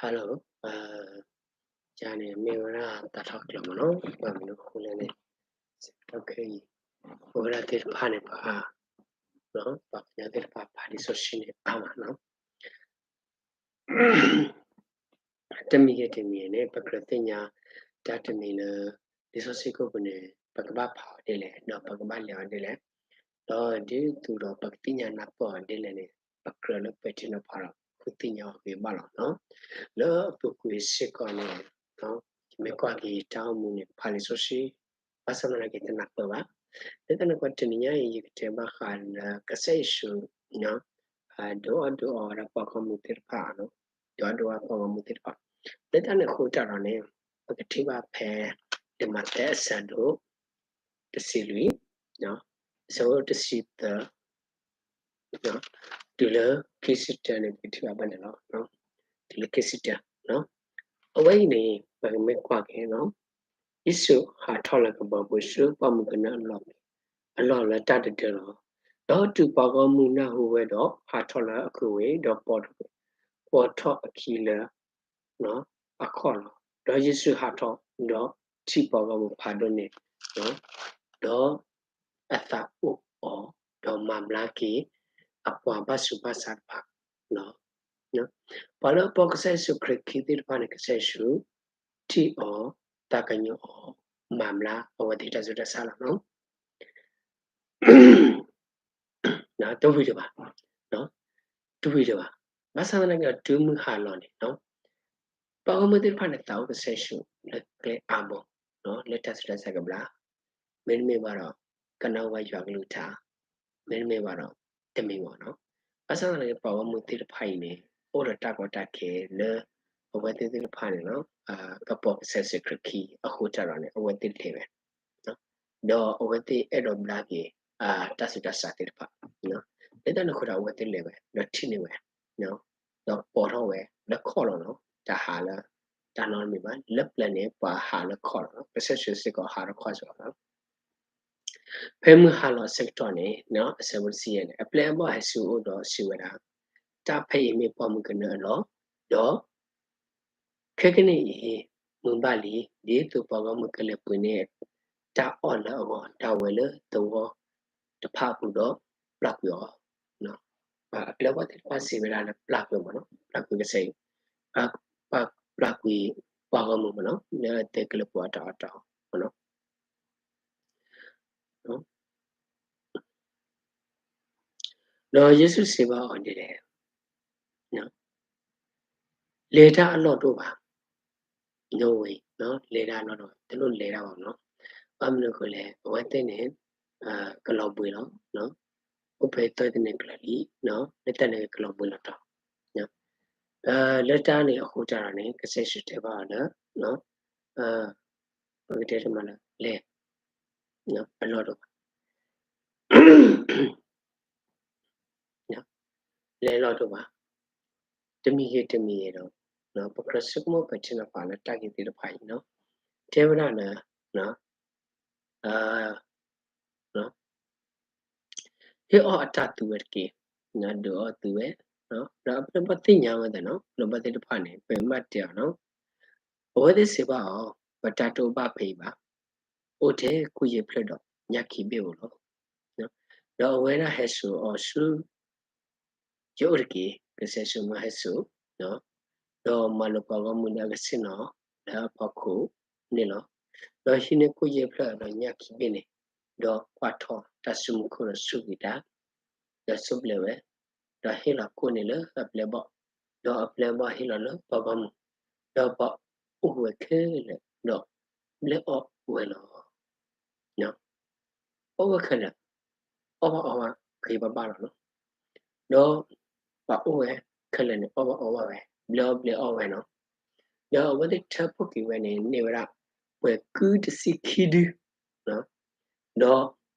Hello, ယၤန့ၣ်မ့ၢ်ဝဲဒၣ်သးထီၣ်ကျၢၤမးနီၤ, ဘၣ်မနုၤအဃိလဲၣ်န့ၣ် စးထီၣ်ခဲအံၤ ပဝဲဒၣ်သ့ၣ်တဖၣ်န့ၣ် ပှၤ ပှၤကညီသ့ၣ်တဖၣ်ဖးလံာ်စီဆှံန့ၣ်အါမးနီၤ. တမံၤဂ့ၤတမံၤဂ့ၤန့ၣ် ပကြၢးသ့ၣ်ညါတၢ်တမံၤလၢ လံာ်စီဆှံကိၣ်ပူၤန့ၣ် ပကဘၣ်ဖးအီၤဒ်လဲၣ် ဒီးပကဘၣ်လဲၤအီၤဒ်လဲၣ်, ဒီးဒ်သိးဒီးပကသ့ၣ်ညါနၢ်ပၢၢ်အီၤဒ်လဲၣ်န့ၣ် ပကြၢးလၢပဲာ်ထံနီၤဖးဒီး ဃုသ့ၣ်ညါအီၤဂ့ၤဘၣ်လီၤနီၤ. လၢအပူၤကွံာ်စ့ၢ်ကီးန့ၣ် ယမ့ၢ်ကွၢ်က့ၤယတၢ်အိၣ်မူန့ၣ် ဖးလံာ်စီဆှံ ဘၣ်ဆၣ်သနာ်က့တနၢ်ပၢၢ်ဘၣ်. လၢတၢ်န့ၣ်အဃိ တနံၤညါအံၤ ယကတဲဘၣ်ဃးလၢကစၢ်ယ့ၣ်ၡူး ဒုးအီၣ်ဒုးအီဝဲဒၣ်ပှၤဂီၢ်မုၢ်သ့ၣ်တဖၣ်, ဒုးအီၣ်ဒုးအီပှၤဂီၢ်မုၢ်သ့ၣ်တဖၣ်. လၢတၢ်န့ၣ်အဃိတၢ်ဒီးန့ၣ် ပကထံၣ်ဘၣ်ဖဲ လံာ်မးသဲအဆၢဒိၣ် တဆံလွံၢ်, အဆၢဖိတဆံသၢ တုၤလၢခံဆံတၢန့ၣ် ပကထံၣ်ဘၣ်ဘၣ်န့ၣ်လီၤ. တုၤလၢခံဆံတၢ, အဝဲအံၤန့ၣ် ပကမ့ၢ်ကွၢ်က့ၤ ယ့ၣ်ၡူးဟးထီၣ်လၢကဘီပူၤဆူပှၢ်မုၢ်ကနၢအလီၢ် အလီၢ်လၢတၢ်တဒၢလီၤ. ဒီးတုၤပှၤဂီၢ်မုၢ်နၢ်ဟူဝဲဒီး ဟးထီၣ်လၢအခိၣ်ဝ့ၢ် ဒီးပိာ်ထီၣ်အခံလၢ အခီၣ်လီၤ. ဒီးယ့ၣ်ၡူးဟးထီၣ် ဒီးထံၣ်ပှၤဂီၢ်မုၢ်ဖးဒိၣ်န့ၣ် ဒီးအသးအိၣ်အီၤ, ဒီးမၤဘျါက့ၤ အပှၤဘၣ်ဆူးဘၣ်ဆါတဖၣ်လီၤ. ပှၤလၢအပိာ်ကစၢ်ယ့ၣ်ၡူးခရံာ်ခံသ့ၣ်တဖၣ်န့ၣ် ကစၢ်ယ့ၣ်ၡူး ထံၣ်အီၤ, သးကညီၤအီၤ, မၤဘျါအဝဲသ့ၣ်တၢ်ဆူးတၢ်ဆါလီၤနီၤ. တဝံၤတဘၣ်, တဝံၤတဘၣ်. ဘၣ်ဆၣ်သနာ်က့ဒီး တုၤမုၢ်ဟါလီၤန့ၣ် ပှၤဂီၢ်မုၢ်သ့ၣ်တဖၣ်န့ၣ် သးအိၣ်ကစၢ်ယ့ၣ်ၡူးလၢကျဲအါဘိ လၢတၢ်ဆူးတၢ်ဆါကဘျါ, မ့တမ့ၢ်ဘၣ်ဒီး ကနၣ်ဝဲယွၤကလုၢ်ကထါ, မ့တမ့ၢ်ဘၣ်ဒီး တမံၤမီၢ်နီၤ. ဘၣ်ဆၣ်သနာ်က့ ပှၤဂီၢ်မုၢ်သ့ၣ်တဖၣ်အံၤန့ၣ် အိၣ်ဒီးတၢ်ကီတၢ်ခဲလၢ အဝဲသ့ၣ်သ့ၣ်တဖၣ်န့ၣ် ကပိာ်ကစၢ်ယ့ၣ်ၡူးခရံာ်ခံအဃိတၢ်ဒီးန့ၣ် အဝဲသ့ၣ်လဲၤဝဲ ဒီးအဝဲသ့ၣ်အဲၣ်ဒိးဘျါက့ၤ တၢ်ဆူးတၢ်ဆါသ့ၣ်တဖၣ်, လၢတၢ်န့ၣ်အဃိဒီး အဝဲသ့ၣ်လဲၤဝဲ ဒီးထံၣ်န့ၢ်ဝဲ ဒီးပိာ်ထီၣ်ဝဲလၢခီၣ်လီၤနီၤ. တဟးလၢ တၢ်နီတမံၤဘၣ်, လၢပျၢၤန့ၣ် ပှၤဟးလၢခီၣ်လီၤနီၤ, ကစၢ်ယ့ၣ်ၡူးစ့ၢ်ကီးဟးလၢခီၣ်စ့ၢ်ကီးလီၤ. ဖဲမုၢ်ဟါလီၤအဆၢကတီၢ်န့ၣ် အဆၢဖိတဆံယဲၢ်န့ၣ် အပျဲၢ်အဘီၣ်ဟဲဆူအအိၣ်ဒီးစံးဝဲဒၣ်, တၢ်ဖဲအံၤမ့ၢ်ပှၢ်မုၢ်ကနၢအလီၢ်, ဒီး ခဲကနံၣ်အံၤ မုၢ်ဘၣ်လံ, ဒ်သိးပှၤဂီၢ်မုၢ်ကလဲၤပှ့ၤန့ၢ် တၢ်အီၣ်လၢအဂီၢ် ဒၣ်ဝဲလၢသဝီတဖၣ်အပူၤဒီးပျၢ်ကွံာ်အီၤ. အပျဲၢ်အဘီၣ်သ့ၣ်တဖၣ်စံးဝဲဒၣ်လၢပျၢ်ကွံာ်မးနီၤ, ပျၢ်ကွံာ်ကစၢ်အံၤ, ပျၢ်ကွံာ်ပှၤဂီၢ်မုၢ်မးနီၤ, လၢအသ့ကလဲၤပှ့ၤအီၣ်တၢ်အီၣ်တၢ်အီမးနီၤ. ဒီးယ့ၣ်ၡူးစံးဘၣ်အီၤဒ်လဲၣ်, လဲၤတၢ်အလီၢ်တအိၣ်ဘၣ်, လဲၤတၢ်အလီၢ်တအိၣ်ဘၣ်, တလိၣ်လဲၤတၢ်ဘၣ်နီၤ. ဘၣ်မနုၤအဃိလဲၣ်, အဝဲသ့ၣ်န့ၣ် ကလီၤဘှံးလီၤ, အိၣ်ဖဲသၢသန့ၤကျၢၤလံ, လၢတၢ်န့ၣ်ကလီၤဘှံးလီၤတီၤ, လၢတၢ်န့ၣ်အဃိတၢ်ဒီးန့ၣ် ကစၢ်ယ့ၣ်ၡူးတဲဘၣ်အီၤလၢ ပကတဲတမံၤလၢ လဲၤအလီၢ်တအိၣ်ဘၣ်, လဲၤအလီၢ်တအိၣ်ဘၣ်, တမံၤဂ့ၤတမံၤဂ့ၤဒီး ပကြၢးဆိကမိၣ်ပဲာ်ထံနီၤဖးလၢတၢ်ဂ့ၢ်သ့ၣ်တဖၣ်အံၤနီၤ, တဲဝဲဒၣ်လၢ ဟ့ၣ်အီၣ်အတၢ်သုဝဲတက့ၢ်, ဒုးအီၣ်သုဝဲ, ဒီးအပျဲၢ်ဘီၣ်သ့ၣ်ညါဝဲသ့ၣ်နီၤ, အပျဲၢ်ဘီၣ်သ့ၣ်တဖၣ်န့ၣ် ပမ့ၢ်တဲအီၤနီၤ, အဝဲသ့ၣ်စံးဘၣ်အီၤ, ပတၢ်တအိၣ်ဘၣ်ဖဲအံၤဘၣ်, အိၣ်ထဲခိၣ်ယဲၢ်ဖျၢၣ်ဒီးညၣ်ခံဘ့ၣ်ဧိၤလီၤ. ဒီးအဝဲဒၣ်ဟဲစိာ်အီၤဆူ ယအိၣ်တက့ၢ်, ကစၢ်ယ့ၣ်ၡူးမၢဟဲစိာ်, ဒီးမၤလိာ်ပှၤဂီၢ်မုၢ်လၢအကဆ့ၣ်နီၤလၢအဖီခိၣ်န့ၣ်လီၤ. ဒီးဟံးန့ၢ်ခိၣ်ယဲၢ်ဖျၢၣ်ဒီးညၣ်ခံဘ့ၣ်န့ၣ်, ဒီးကွၢ်ထီၣ်တၢ်စုမုၢ်ခိၣ်ဒီးဆိၣ်ဂ့ၤတၢ်, ဒီးဆိၣ်ဘျဲးဝဲ, ဒီးဟ့ၣ်လီၤကိၣ်န့ၣ်လၢအပျဲၢ်ဘီၣ်, ဒီးအပျဲၢ်ဘီၣ်ဟ့ၣ်လီၤလၢပှၤဂီၢ်မုၢ်, ဒီးပှၤအိၣ်ဝဲခဲလၢာ်ဒီး ဘျဲၣ်အီၣ်ဝဲလီၤ. အီၣ်ဝဲခဲလၢာ်, အီၣ်ဘၣ်အီဘၣ်ဂ့ၤဘၣ်ဘၣ်လီၤနီၤ. ဒီးပှၤအိၣ်ဝဲခဲလၢာ်န့ၣ် အီၣ်ဘၣ်အီဘၣ်ဝဲ, ဘျဲၣ်အီၣ်ဘျဲၣ်အီဝဲနီၤ. ဒီးအဝဲသ့ၣ်ထၢဖှိၣ်က့ၤဝဲန့ၣ် န့ၢ်ဝဲဒၣ် ပှဲၤကုတဆံခံဒု, ဒီး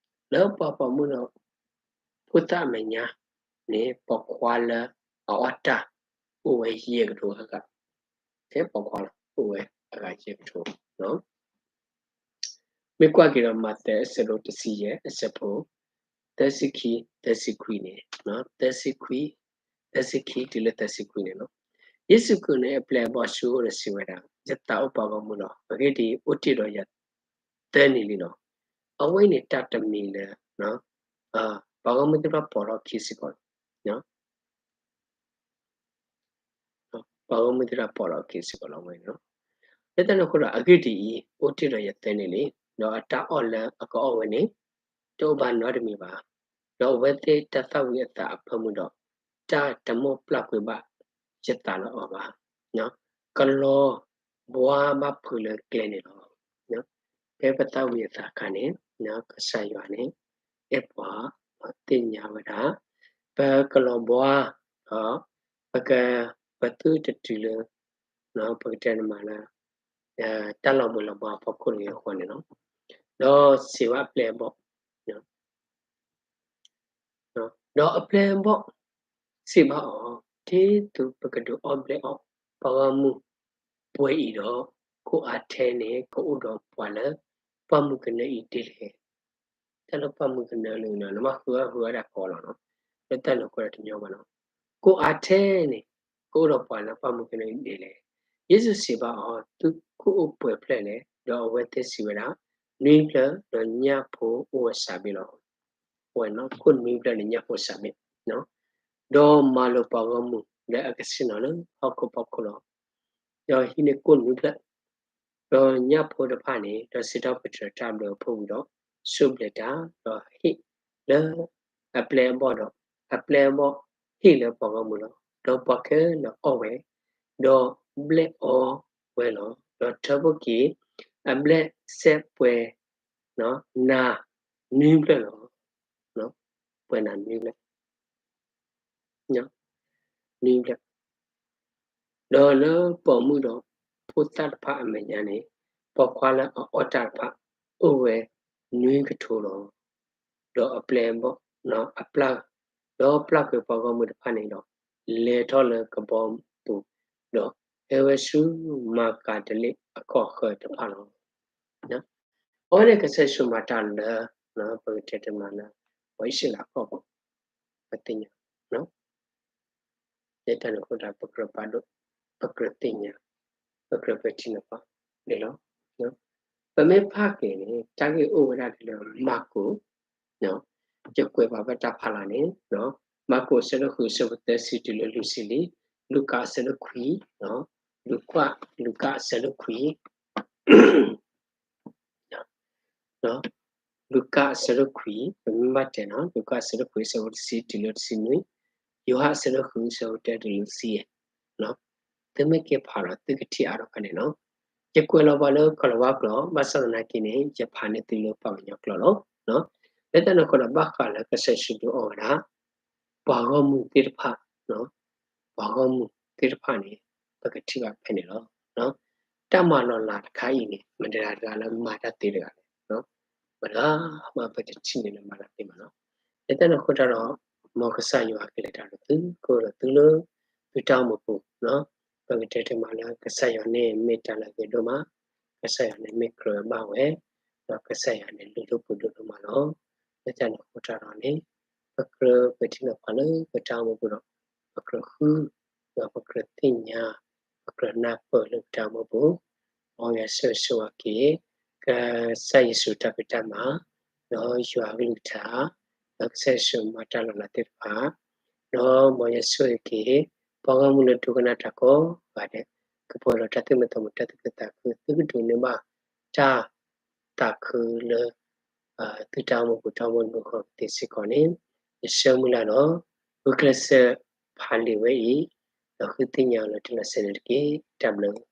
လၢပှၤပိာ်မုၣ်ဒီးဖိသၣ်အမဲာ်ညါန့ၣ် ပိာ်ခွါလၢအအီၣ်တၢ်အိၣ်ဝဲယဲၢ်ကထိဂၤဂၤ, ထဲပိာ်ခွါလီၤ အိၣ်ဝဲအဂၤယဲၢ်ကထိ မ့ၢ်ကွၢ်က့ၤဒီးမးသဲအဆၢဒိၣ်တဆံယဲၢ်အဆၢဖိ သၢဆံခံ, သၢဆံခွံန့ၣ်, သၢဆံခွံ, သၢဆံခံတုၤလၢသၢဆံခွံန့ၣ်လီၤ. ယ့ၣ်ၡူးကိးန့ၢ်အပျဲၢ်အဘီၣ်ဆူအအိၣ်ဒီးစံးဝဲဒၣ်, ယသးအိၣ်ပှၤဂီၢ်မုၢ်လီၤ. အဂ့ၢ်ဒ်အံၤ, အိၣ်တ့ၢ်ဒီးယၤသၢနံၤလံလီၤ. အဝဲအံၤန့ၣ်တၢ်တမံၤလၢ ပှၤဂီၢ်မုၢ်သ့ၣ်တဖၣ်ပိာ်ထီၣ်အခံစ့ၢ်ကီးလီၤ. ပှၤဂီၢ်မုၢ်သ့ၣ်တဖၣ်ပိာ်ထီၣ်အခံစ့ၢ်ကီးလီၤဝဲန့ၣ်လီၤ. လၢတၢ်န့ၣ်အဃိဒီး အဂ့ၢ်ဒ်အံၤ, အိၣ်တ့ၢ်ဒီးယၤသၢနံၤလံ, ဒီးအတၢ်အီၣ်လၢအကအီၣ်ဝဲန့ၣ် တအိၣ်ဘၣ်နီတမံၤဘၣ်. ဒီးအဝဲသ့ၣ်တၢ်သၣ်ဝံၤအသးအဖၢမုၢ်ဒီး တၢ်တမိၣ်ပျၢ်ကွံာ်ဘၣ်ယသးလၢအီၤဘၣ်. ကလီၤဘှါဘၣ်ဖုးလၢကျဲန့ၣ်လီၤ. ဖဲပသၣ်ဝံၤအသးအခါန့ၣ် ကစၢ်ယွၤန့ၣ် အဲၣ်ပှၤ သ့ၣ်ညါဝဲဒၣ် ပကလီၤဘှါ ပက ပသုတတုၤလၢ ပကတဲန့ၣ်မးလၢ တၢ်လီၤဘှံးလီၤဘှါအဖီခိၣ်န့ၣ်အဃိန့ၣ်လီၤ. ဒီးစံးဘၣ်အပျဲၢ်အဘီၣ်, ဒီးအပျဲၢ်အဘီၣ်စံးဘၣ်အီၤ, ဒ်သိးပကဒုးအီၣ်ဘျဲၣ်အီၣ်ပှၤဂီၢ်မုၢ်ပှဲၤအံၤဒီး, ကိးအါထဲန့ၣ် ကအိၣ်ဒီးပှၤလၢပှၢ်မုၢ်ကနၢအံၤဒ်လဲၣ်. တၢ်လၢပှၢ်မုၢ်ကနၢလၢ နမ့ၢ်ဃုအီၣ်ဃုအီဒၣ်ကီလီၤနီၤ, လၢတၢ်န့ၣ်အဃိဒီးတညီဘၣ်နီၤ. ကိးအါထဲန့ၣ် ကအိၣ်ဒီးပှၤလၢပှၢ်မုၢ်ကနၢအံၤဒ်လဲၣ်. ယ့ၣ်ၡူးစံးဘၣ်အီၤ, သုခိၣ်အိၣ်ပှဲၤဖျၢၣ်လဲၣ်. ဒီးအဝဲသ့ၣ်စံးဝဲဒၣ်, နွံဖျၢၣ်, ဒီးညၣ်ဖိအိၣ်ဝဲစးဘ့ၣ်လီၤ. အဝဲန့ၣ် ခိၣ်နွံဖျၢၣ်ဒီးညၣ်ဖိစးဘ့ၣ်, ဒီးမၤလိာ်ပှၤဂီၢ်မုၢ်လၢအကဆ့ၣ်နီၤလၢဟီၣ်ခိၣ်ဖီခိၣ်လီၤ. ဒီးဟံးန့ၢ်ကိၣ်နွံဖျၢၣ်, ဒီးညၣ်ဖိတဖၣ်န့ၣ်, ဒီးစံးထီၣ်ပတြၢၤတၢ်ဘျုးအဖီဝံၤဒီး, ဆိၣ်ဘျဲးတၢ်, ဒီးဟ့ၣ်လၢအပျဲၢ်အဘီၣ်ဒီး, အပျဲၢ်အဘီၣ်ဟ့ၣ်လၢပှၤဂီၢ်မုၢ်လီၤ. ဒီးပှၤခဲလၢာ်အီၣ်ဝဲ, ဒီးဘျဲၣ်အီဝဲလီၤ. ဒီးထၢဖှိၣ်က့ၤ အဘျဲၣ်စဲးပှဲၤ နၤနွံဖျၢၣ်လီၤ. ပှဲၤနၤနွံဖျၢၣ် နွံဖျၢၣ်, ဒီးလၢပိာ်မုၣ်ဒီးဖိသၣ်တဖၣ်အမဲာ်ညါန့ၣ်, ပိာ်ခွါလၢအအီၣ်တၢ်တဖၣ် အိၣ်ဝဲနွံကထိလီၤ. ဒီးအပျဲၢ်အဘီၣ်, အပျၢ်, ဒီးပျၢ်ကွံာ်ပှၤဂီၢ်မုၢ်တဖၣ်န့ၣ်ဒီး, လဲၤထီၣ်လၢကဘီပူၤ, ဒီးဟဲဝဲဆူမၤကၤဒလ့ၣ်အခီၣ်ဃၢၤတဖၣ်လီၤ. အဝဲန့ၣ်ကစၢ်ယ့ၣ်ၡူးမၤတၢ်လၢ ပကတဲတမံၤလၢ ပှၤအံၣ်စရ့လးအကီၢ်ပူၤ, ပသ့ၣ်ညါ, လၢတၢ်န့ၣ်အဃိဒီး ပကြၢးပာ်ဒိၣ်, ပကြၢးသ့ၣ်ညါ, ပကြၢးပထံၣ်န့ၢ်ပှၤန့ၣ်လီၤ. ပမ့ၢ်ဖးက့ၤန့ၣ် တၢ်ဂ့ၢ်အိၣ်ဝဲဒၣ်ဒ်လၢမၢ်ကူး, ယကွဲးဘၣ်ဖဲတၢ်ဖးလၢ်န့ၣ်, မၢ်ကူးအဆၢဒိၣ်ဃုအဆၢဖိသၢဆံတုၤလၢလွံၢ်ဆံလံ, လူၤကၣ်အဆၢဒိၣ်ခွံ, လူၤကၣ်, လူၤကၣ်အဆၢဒိၣ်ခွံ လူၤကၣ်အဆၢဒိၣ်ခွံ, ပမ့ၢ်ဘၣ်တဲနီၤ, လူၤကၣ်အဆၢဒိၣ်ခွံအဆၢဖိတဆံတုၤလၢတဆံနွံ, ယိၤဟၣ်အဆၢဒိၣ်ဃုအဆၢဖိတၢတုၤလၢတဆံယဲၢ်, သုမ့ၢ်က့ၤဖးဒီးသုကထံၣ်အါထီၣ်ဖဲန့ၣ်နီၤ. ယကွဲးလီၤပှၤလၢကီၢ်လၤဝါကျိာ်, ဘၣ်ဆၣ်သနာ်က့န့ၣ် ယဖးန့ၢ်သုလၢပှၤကညီကျိာ်လီၤ. လၢတၢ်န့ၣ်အဃိဒီး ဘၣ်ဃးလၢကစၢ်ယ့ၣ်ၡူးဒုးအီၣ်ဝဲဒၣ် ပှၤဂီၢ်မုၢ်သ့ၣ်တဖၣ်, ပှၤဂီၢ်မုၢ်သ့ၣ်တဖၣ်န့ၣ် ပကထံၣ်ဘၣ်ဖဲန့ၣ်လီၤ. တၢ်မၤလီၤလးတခါအံၤန့ၣ် မတၤတဂၤလၢမၤတၢ်သ့တဂၤလဲၣ်, မတၤမးပတထံၣ်န့ၢ်လၢမၤတၢ်သ့ဘၣ်နီၤ. လၢတၢ်န့ၣ်အဃိတၢ်ဒီး မ်ကစၢ်ယွၤကလဲၤတၢ်ဒီးသု, ကအိၣ်ဒီးသုလၢ သုတၢ်အိၣ်မူပူၤ, ပကတဲတမံၤလၢကစၢ်ယွၤန့ၣ်မ့ၢ်တၢ်လၢအဂ့ၤဒိၣ်မး, ကစၢ်ယွၤန့ၣ်မ့ၢ်ကြၢးဘၣ်ဝဲ, ဒီးကစၢ်ယွၤန့ၣ်လုၢ်ဒိၣ်ပှ့ၤဒိၣ်ဒိၣ်မးလီၤ. လၢတၢ်န့ၣ်အဃိတၢ်ဒီးန့ၣ် ပကြၢးပထံၣ်န့ၢ်ပှၤလၢပတၢ်အိၣ်မူပူၤဒီး ပကြၢးဃု, ဒီးပကြၢးသ့ၣ်ညါ, ပကြၢးနၢ်ပၢၢ်လၢပတၢ်အိၣ်မူပူၤ, မ်ယွၤဆိၣ်ဂ့ၤဆိၣ်ဝါက့ၤ ကစၢ်ယ့ၣ်ၡူးတၢ်ဖံးတၢ်မၤ, ဒီးယွၤအကလုၢ်ကထါ, ဒီးကစၢ်ယ့ၣ်ၡူးမၤတၢ်လီၤလးသ့ၣ်တဖၣ်, ဒီးမ်ယွၤဆိၣ်ဂ့ၤက့ၤ ပှၤဂီၢ်မုၢ်လၢဒိကနၣ်တၢ်ကိးဂၤဒဲး, ကပှဲၤလီၤတၢ်သူၣ်မံသးမုာ် တၢ်သူၣ်ခုသးခု, သုကဒိးန့ၢ်ဘၣ်တၢ်သးခုလၢ သုတၢ်အိၣ်မူပူၤတၢ်အိၣ်မူပူၤအဂီၢ်သ့စ့ၢ်ကီးန့ၣ်, ယဆၢမုၢ်လၢ်ဒီး ဂုာ်ကျဲးစၢးဖးလံာ်ဝဲအံၤ, ဒီးဃုသ့ၣ်ညါအီၤလၢတၢ်လီၤစဲန့ၣ်တက့ၢ်. တၢ်ဘျုး